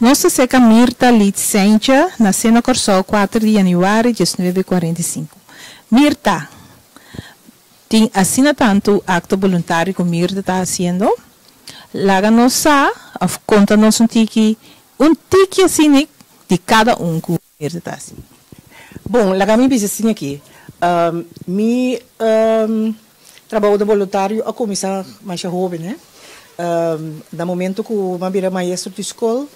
Nos ta serka Mirta Lit-Seintje, nasé na Kòrsou 4 di yanüari 1945. Mirta, tin asina tantu akto boluntario ku Mirta ta hasiendo. Laga nos sa, òf konta nos un tiki asina di kada un ku Mirta ta hasi. Bon, laga mi bisa asina aki. Mi trabou di boluntario a kuminsá masha hóben, hè. Na momento ku mi a bira maestro di skol,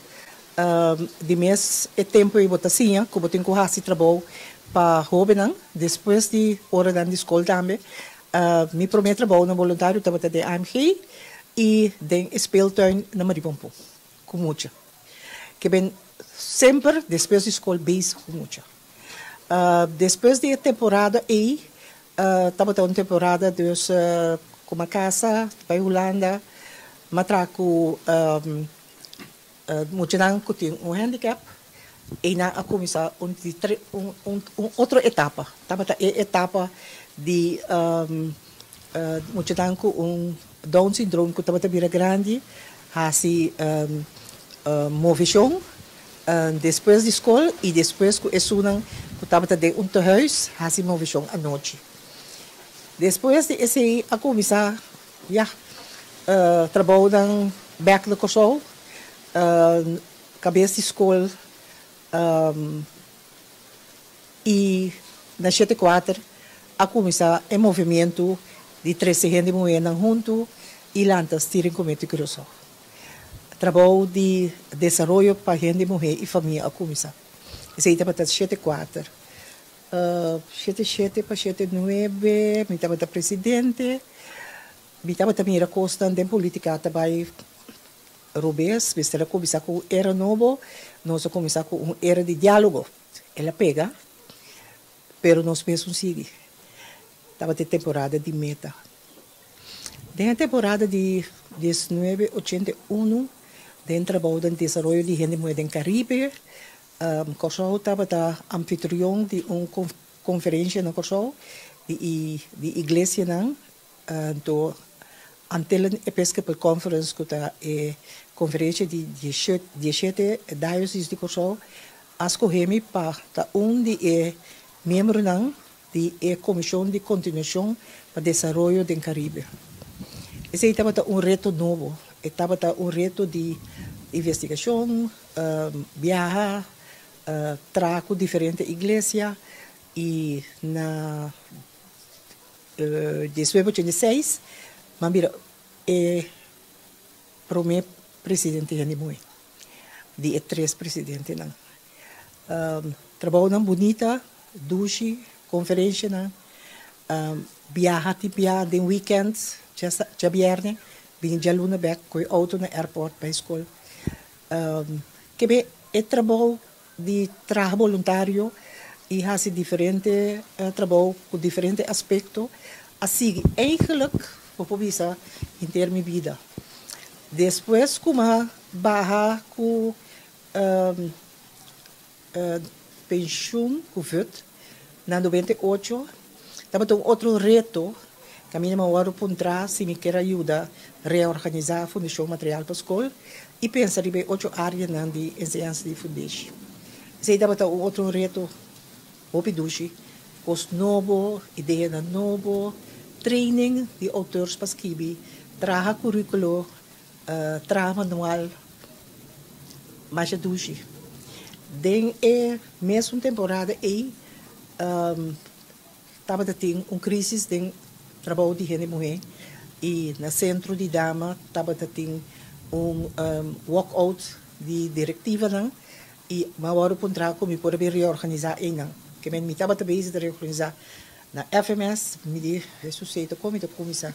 di mes e tempu ei bo ta siña ku bo tin ku hasi trabou pa hóbennan despues di oranan di skol tambe. Mi promé trabou na boluntario tabata den AMG i den e speeltuin na Marie Pompo ku mucha. Ke ben semper despues di skol bezig ku mucha. Despues di e temporada ei tabata un temporada dus ku mi a kasa bai Hulanda, mi a traha ku muchanan ku tin un handicap i nan a kuminsá un di un un otro etapa. Tabata e etapa di muchanan ku un Down syndroom ku tabata bira grandi hasi moveshon despues di skol i despues ku esunnan ku tabata den un tehuis hasi moveshon anochi. Despues di esei a kuminsá ya trabounan bèk na Kòrsou, kabes di skol i na 74 a kuminsá e movimientu di trese hende muhénan huntu i lanta Steering Committee Curaçao. Trabou di desaroyo pa hende muhé i famia a kuminsá. Esei tabata 74. 77 pa 79 mi tabata presidente. Mi tabata mira kosnan den politika ta bai robes. Mester a kuminsá ku un era nobo. Nos a kuminsá ku un era di diálogo. El a pega, pero nos mesun sigui. Tabata e temporada di meta. Den e temporada di 1981, den trabou den desaroyo di hende muhé den Karibe, Kòrsou tabata anfitrion di un konferensia na Kòrsou di di iglesianan. Anto Antillen Episcopal Conference ku ta e konferensia di 17 diosis di Kòrsou a skohe mi pa ta un di e miembronan di e Komishon di Kontinuashon pa Desaroyo den Karibe. Esei tabata un reto nobo. E tabata un reto di investigashon, biaha, traha ku diferente iglesia i na 1986 mi a bira e promé presidente hende muhé di e tres presidentenan. Trabounan bunita, dushi, konferenshanan, biaha tin biaha den weekend, djabièrnè, bini djaluna bèk, kohe outo na airport bai skol. Kebe e trabou di traha boluntario i hasi diferente trabou ku diferente aspekto a sigui eigenlijk bo por bisa henter mi bida. Despues ku mi a baha ku penshun ku vut na 98 tabata un otro reto kaminda mi a wòrdu puntrá si mi kier a yuda reorganisá Fundashon Material pa Skol i pensa riba e ocho áreanan di enseñansa di fundeshi. Esei tabata un otro reto hopi dushi, kos nobo, ideanan nobo, training di outeurs pa skibi, traha kuríkulo, traha manual, masha dushi. Den e mesun temporada ei tabata tin un krísis den trabou di hende muhé i na sentro di dama tabata tin un walk-out di direktivanan i mi a wòrdu puntrá ku mi por a bin reorganisá einan. Ke men mi tabata bezig ta reorganisá na FMS, mi di, Hesus ei ta kon mi ta kuminsá?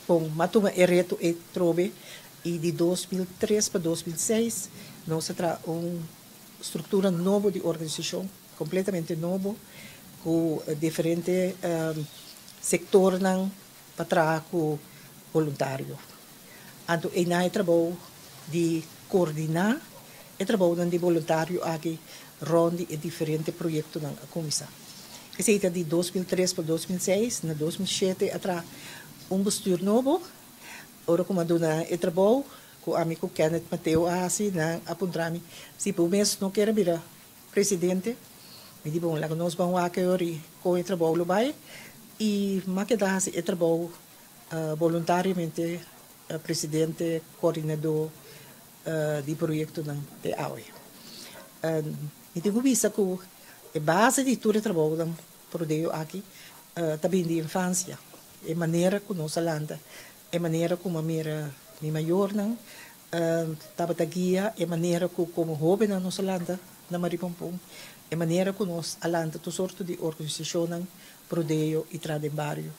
Bon, mi a tuma e reto ei trobe i di 2003 pa 2006 nos a traha un struktura nobo di organisashon, kompletamente nobo, ku diferente sektornan pa traha ku boluntario. Anto einan e trabou di koordiná e trabounan di boluntario aki rònt di e diferente proyektonan a kuminsá. Esei ta di 2003 pa 2006. Na 2007 a traha un bestuur nobo. Ora ku mi a duna e trabou. ku ami ku Kenneth Mateo a hasi, nan a puntra mi si bo mes no kier a bira presidente. Mi di bon, laga nos ban wak e ora i kon e trabou lo bai i m'a keda hasi e trabou boluntariamente, presidente, koordinadó di proyektonan te awe. Mi tin ku bisa ku e base di tur e trabounan prodeo aki ta bini di infansia. E manera ku nos a lanta, e manera ku mi a mira mi mayornan tabata guia, e manera ku komo hóbennan nos a lanta na Marie Pompon, e manera ku nos a lanta tur sorto di organisashonnan prodeo i traha den bario,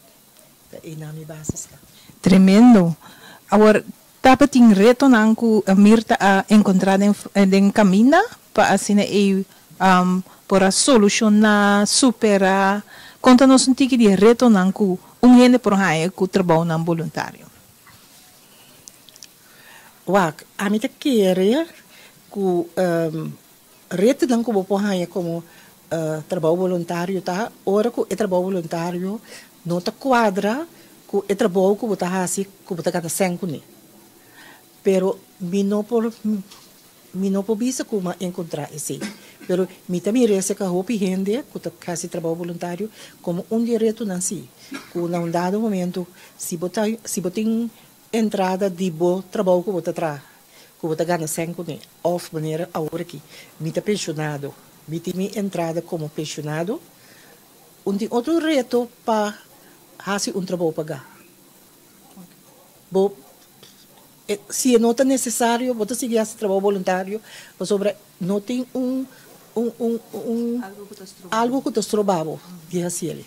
ta einan mi base sta. Tremendo! Awor, tabatin retonan ku Mirta a enkontrá den den kaminda pa asina ei por a solushoná, superá? Konta nos un tiki di e retonan ku un hende por haña ku trabounan boluntario. Wak, ami ta kere ku retonan ku bo por haña komo trabou boluntario ta ora ku e trabou boluntario no ta kuadra ku e trabou ku bo ta hasi ku bo ta gana sèn kuné. Pero mi no por mi no por bisa ku m'a enkontrá esei. Pero mi ta mira esei ku hopi hende ku ta hasi trabou boluntario komo un di e retonan si, ku na un dado momento si bo ta si bo tin entrada di bo trabou ku bo ta traha, ku bo ta gana sèn kuné, òf manera awor aki mi ta penshonado, mi tin mi entrada komo penshonado, un tin otro reto pa hasi un trabou pagá. Bo, si e no ta nesesario, bo ta sigui hasi trabou boluntario pasobra no tin un un un un algu ku ta stroba bo di hasi el.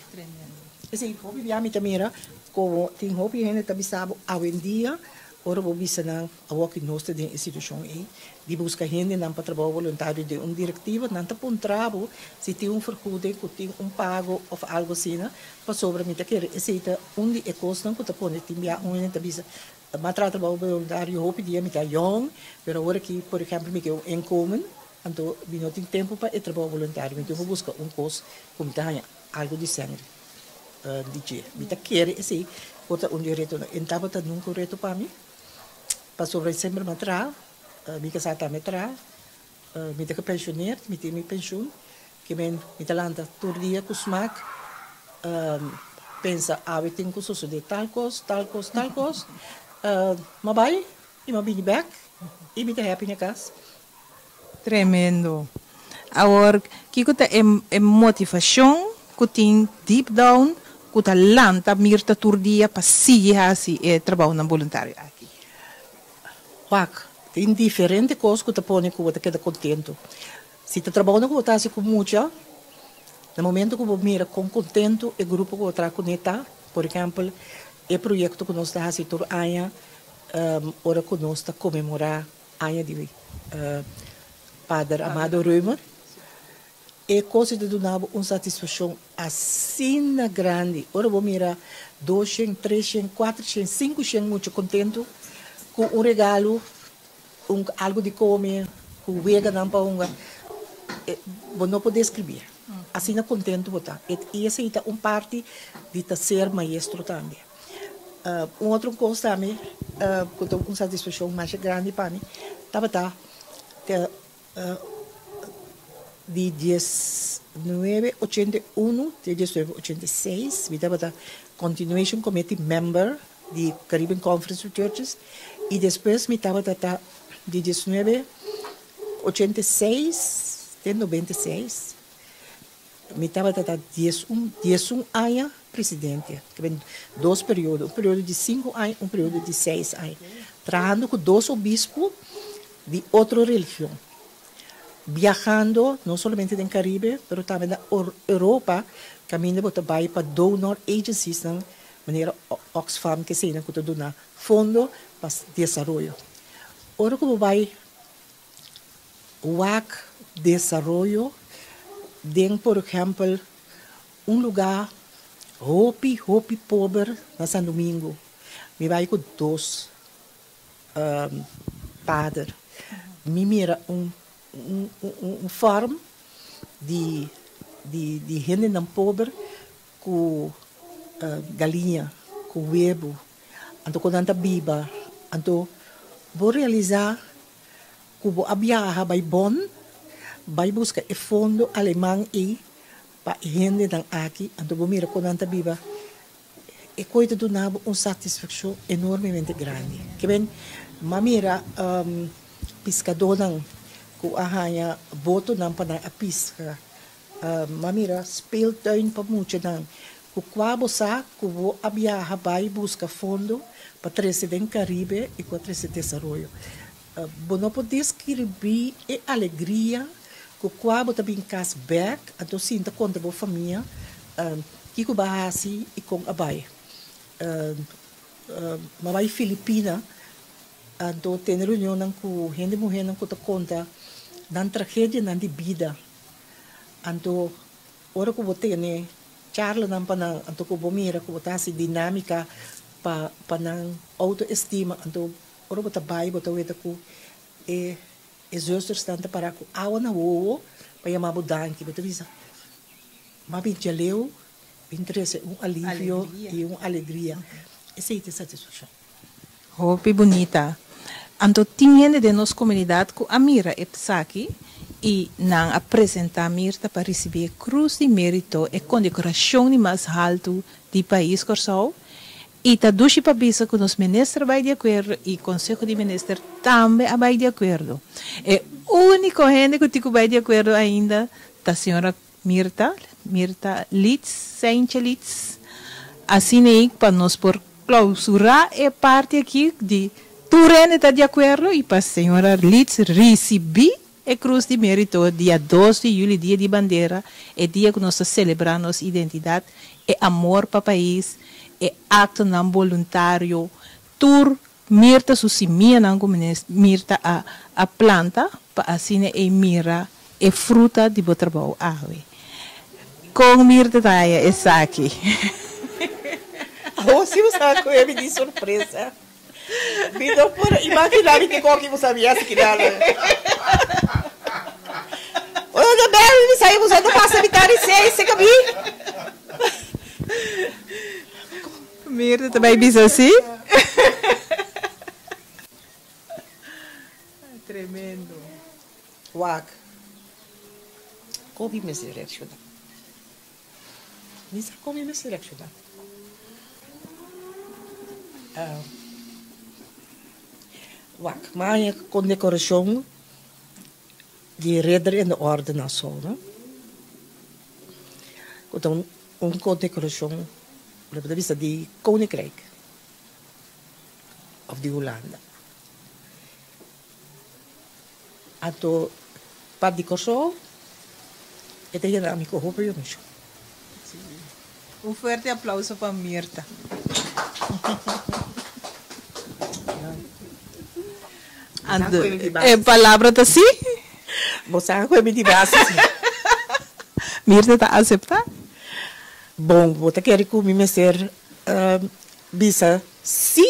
Esei hopi bia mi ta mira komo tin hopi hende ta bisa bo awendia ora bo bisa nan awor ki nos ta den e situashon ei di buska hendenan pa trabou boluntario den un direktiva nan ta puntra bo si tin un vergoeding ku tin un pago òf algu asina Pasobra mi ta kere esei ta un di e kosnan ku ta pone tin bia un hende ta bisa, M'a traha trabou boluntario hopi dia, mi ta yòn, pero awor aki por ehèmpel mi ke un inkomen, anto mi no tin tempu pa e trabou boluntario, mi tin ku buska un kos ku mi ta haña algu di sèn di dje. Mi ta kere esei por ta un di e retonan. E tabata nunka un reto pa mi, pasobra semper m'a traha, mi kasá tambe traha, Mi ta gepensioneerd, mi tin mi pensioen. Ke men mi ta lanta tur dia ku smak, pensa awe tin ku sosode tal kos, tal kos, tal kos. M'a bai i m'a bini bek i mi ta happy na kas. Tremendo. Awor, kiko ta e e motivashon ku tin deep down ku ta lanta Mirta tur dia pa sigui hasi e trabounan boluntario aki? Wak, tin diferente kos ku ta pone ku bo ta keda kontentu. Si ta trabounan ku bo ta hasi ku mucha, na momento ku bo mira kon kontentu e grupo ku bo traha kuné ta, por ehèmpel, e proyekto ku nos ta hasi tur aña ora ku nos ta konmemorá aña di Pader Amado Römer, E kos ei ta duna bo un satisfakshon asina grandi ora bo mira doshen, treshen, kuatershen, sinkushen mucha kontentu ku un regalo, un algu di kome, ku weganan pa hunga. Bo no por deskribí. Asina kontentu bo ta. I esei ta un parti di ta ser maestro tambe. Un otro kos tambe ku ta un satisfakshon masha grandi pa mi tabata Di 1981 te 1986 mi tabata Continuation Committee member di Caribbean Conference of Churches y despues mi tabata ta di 1986 te 96 mi tabata ta 11 diesun aña presidente, dos periodo, un periodo di sinku aña, un periodo di seis aña, trahando ku dos obispo di otro religion, biahando no solamente den Caribe pero tambe na Europa caminda bo ta bay pa donor agenciesnan manera Oxfam keseinan cu ta duna fondo pa desaroyo. Ora cu bo bay wak desaroyo den por ehempel un lugar hopi hopi pober na San Domingo mi bay cu dos Pader, mi mira un un farm di di di hendenan pober ku galiña, ku webu, anto ku nan ta biba, anto Bo realisá ku bo a biaha bai Bonn bai buska e fondo aleman ei pa e hendenan aki, anto bo mira kon nan ta biba, e koi ta duna bo un satisfakshon enormemente grandi. Ke men m'a mira piskadónan ku a haña botonan pa nan a piska, m'a mira speeltuin pa muchanan ku kua bo sa ku bo a biaha bai buska fondo pa trese den Karibe i ku a trese desaroyo. Bo no por deskribí e alegria ku kua bo ta bin kas bèk anto sinta konta bo famia kiko bo a hasi i kon a bai. Bo a bai Filipina anto tene reunionnan ku hende muhénan ku ta konta nan tragedianan di bida. Anto ora ku bo tene charlanan pa nan anto ku bo mira ku bo ta hasi dinámika pa pa nan outoestima anto Ora bo ta bai bo ta weta ku e e zustersnan ta para ku awa na wowo pa yama bo danki. Bo ta bisa, M'a bin djaleu bin trese un alivio i un alegria. Esei ta e satisfakshon. Hopi bunita. Anto tin hende den nos komunidat ku a mira e psaki i nan a presentá Mirta pa risibí e Krus di Mérito, e kondekorashon di mas haltu di pais Kòrsou. I ta dushi pa bisa ku nos minister a bai di akuerdo i Konseho di Minister tambe a bai di akuerdo. E úniko hende ku tin ku bai di akuerdo ainda ta señora Mirta, Mirta Litz, Seintje Litz. Asina ei pa nos por klousurá e parti aki di tur hende ta di akuerdo i pa señora Litz risibí e Krus di Mérito dia dos di yüli, Dia di Bandera, e dia ku nos ta selebrá nos identidat, e amor pa pais, e aktonan boluntario, tur Mirta su simianan ku Mirta a a planta pa asina ei mira e fruta di bo trabou awe. Kon Mirta ta haña esaki? Awor si bo sa ku e mi di sorpresa. Mi no por imaginá mi ke koki bo sa mi hasi kina lo. Ora ta bèl mi sa bo sa ta pasa mitad di seis se kabi. Mirta ta bai bisa si. Tremendo. Wak. Kobi mester reakshoná. Mi sa kon mi mester reakshoná. Wak, maña kondekorashon di Ridder in de Orde Nassau, no? Ku ta un kondekorashon, lo bo ta bisa di Koninkrijk òf di Hulanda. Anto pa di Kòrsou e ta yena mi ku hopi emoshon. Un fuerte aplauso pa Mirta. Anto e palabra ta si? Bo sa ku e mi di base si. Mirta ta aseptá? Bon, bo ta kere ku mi mester bisa si?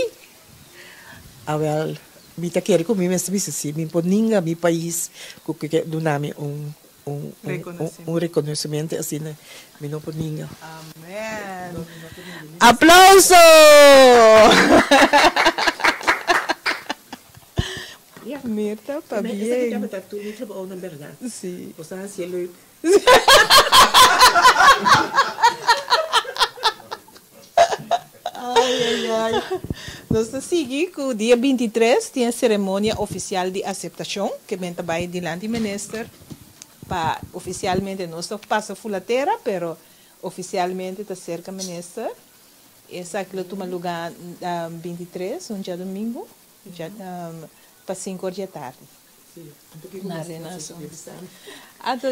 Awel, mi ta kere ku mi mester bisa si mi por ninga mi pais ku ke duna mi un un un rekonosementu asina, mi no por ninga. Amen. Aplauso! Mirta, pabien. Esaki tabata tur mi trabounan bèrdat. Si. Bo sa hasié leuk. Ay ay ay. Nos ta sigui ku dia bintitres tin e seremonia ofisial di aseptashon ke men ta bai dilanti minister pa ofisialmente nos ta pasa fulatera pero ofisialmente ta serka minister. Esaki lo tuma luga bintitres un djadumingu pa sinku or di e tardi. Na Renaissance. Anto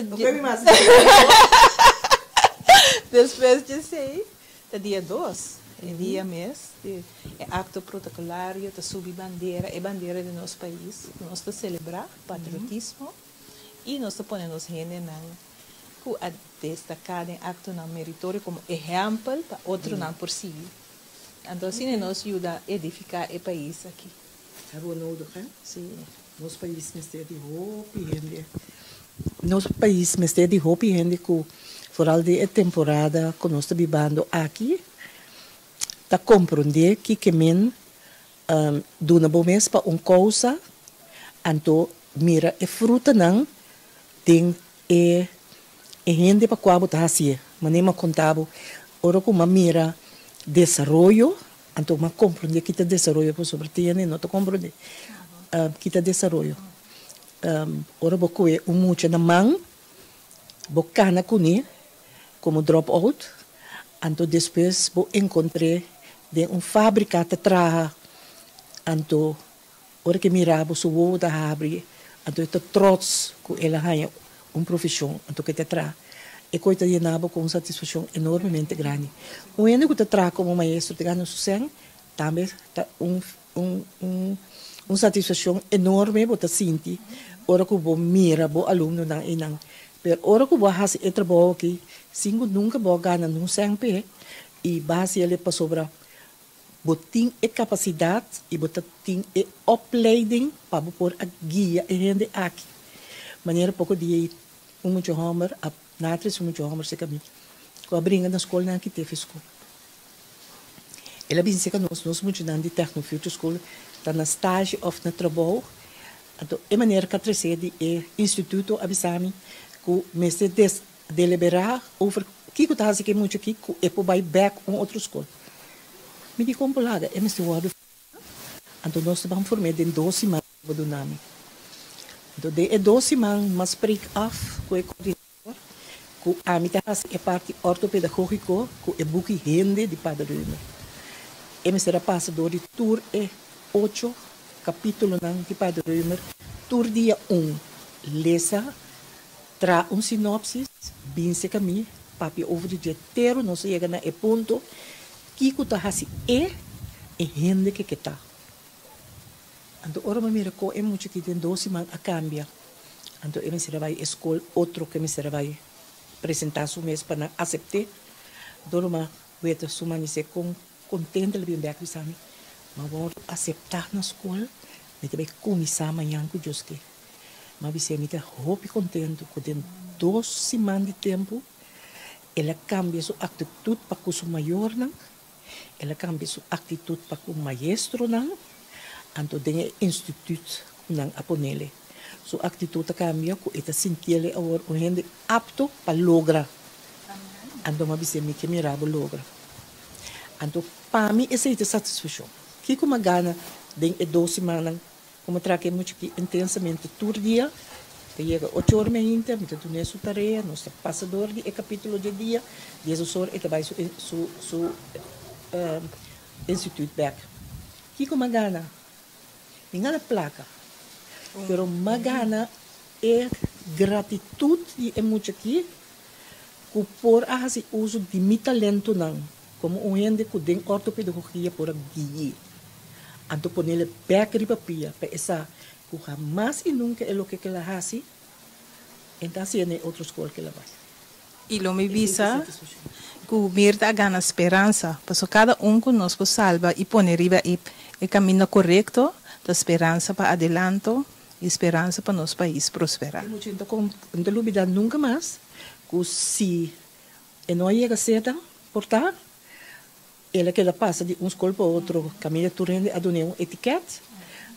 despues di esei ta dia dos, e dia mes di e akto protokolario ta subi bandera, e bandera di nos pais. Nos ta selebrá patriotismo i nos ta pone nos hendenan ku a destaká den aktonan meritorio komo ehèmpel pa otronan por sigui. Anto asina nos yuda edifiká e pais aki. Hebben we nodig hè. Sí. Nos pais mester di hopi hende. Nos pais mester di hopi hende ku foral den e temporada ku nos ta bibando aki ta komprondé kiko men. Duna bo mes pa un kousa, anto mira e frutanan den e e hende pa kua bo ta hasié. Manera mi a konta bo, ora ku mi a mira desaroyo, anto mi a komprondé ki ta desaroyo pasobra te hende no ta komprondé ki ta desaroyo. Ora bo kohe un mucha na man, bo kana kuné komo drop out, anto despues bo enkontr'é den un fábrika ta traha, anto ora ke mira bo su wowo ta habri, anto e ta trots ku el a haña un profeshon, anto ke ta traha. E koi ta yena bo ku un satisfakshon enormemente grandi. Un hende ku ta traha komo maestro ta gana su sèn, tambe ta un un un un satisfakshon enorme bo ta sinti ora ku bo mira bo alumnonan einan. Pero ora ku bo a hasi e trabou aki sin ku nunka bo a gana nun sèn p'e i bo a hasi el pasobra bo tin e kapasidat i bo ta tin e opleiding pa bo por a guia e hende aki. Manera poko dia ei un mucha hòmber a na tres un mucha hòmber serka mi ku a bringa na skol nan aki Tefi School. El a bin serka nos, nos muchanan di Techno Future School ta na stage òf na trabou. Anto e manera ku a tresé di e instituto a bisa mi ku mester des deliberá over kiko ta hasi ku e mucha aki ku e por bai bèk un otro skol. Mi di kon por laga e mester wòrdu anto nos ta ban form'é den dos siman bo duna mi. Anto den e dos siman m'a spreek af ku e koordinador ku ami ta hasi e parti ortopedagógiko ku e buki Hende di Pader Römer. E mester a pasa dor di tur e ocho kapítulonan di Pader Römer tur dia un lesa, traha un sinopsis, binse kami, papia over di dje tero nos a yega na e punto kiko ta hasi e e hende ke ke ta. Anto ora mi mira kon e mucha aki den dos siman a kambia, anto e mester a bai e skol otro ku e mester a bai presentá su mes pa nan asept'é. Dor mi a weta su manisé kon kontento el a bin bèk bisa mi, Mi a wòrdu aseptá na skol, mi ta bai kuminsá mañan ku Dios ke. Mi a bis'é mi ta hopi kontentu ku den dos siman di tempu el a kambia su aktitut pa ku su mayornan. El a kambia su aktitut pa ku maestronan, anto den e instituut ku nan a ponele. Su aktitut a kambia ku e ta sintiele awor un hende apto pa logra. Anto mi a bis'é, Mi ke mira bo logra. Anto pa mi esei ta satisfakshon. Kiko mi a gana den e dos simannan ku mi a traha ku e mucha aki intensamente tur dia? Ta yega ocho or meinta, mi ta dun'é su tarea, nos ta pasa dor di e kapítulo dje dia, diesdos or e ta bai su su su instituut bèk. Kiko m'a gana? Mi gana plaka, pero m'a gana e gratitut di e mucha akí ku por a hasi uso di mi talentonan komo un hende ku den ortopedagogia por a gui'é. Anto ponele bèk riba pia pa e sa Ku hamas i nunka e loke ku el a hasi, e ta hasié na e otro skol ku el a bai. I lo mi bisa ku Mirta a gana speransa, pasobra kada un ku nos por salba i pone riba e e kaminda korekto ta speransa pa adelanto i speransa pa nos pais prosperá. E mucha no ta lubidá nunka mas ku si e no a yega seta por ta, El a keda pasa di un skol pa otro, kaminda tur hende a dun'é un etikèt,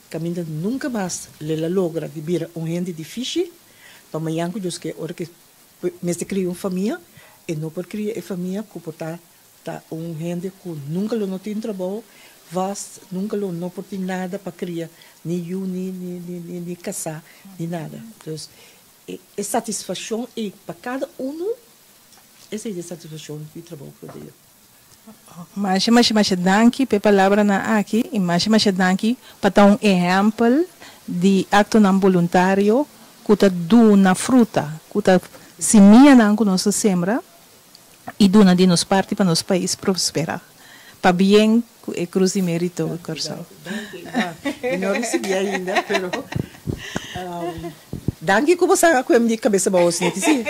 kaminda nunka mas lel a logra di bira un hende di fishi, pa mañan ku Dios ke ora ku e mester kria un famia, e no por kria e famia ku por ta ta un hende ku nunka lo no tin trabou vast, nunka lo no por tin nada pa kria ni yu ni ni ni kasá ni nada. Dus e e satisfakshon ei pa kada unu, esei ta e satisfakshon di trabou ku Dios. Masha masha masha danki pa e palabranan aki i masha masha danki pa ta un ehèmpel di aktonan boluntario ku ta duna fruta, ku ta simianan ku nos ta sembra i duna di nos parti pa nos pais prosperá. Pabien ku e Krus di Merito Kòrsou. Danki, danki. Mi no risibí ainda, pero danki ku bo sa ku e mi di kabesa bou, si no ki si.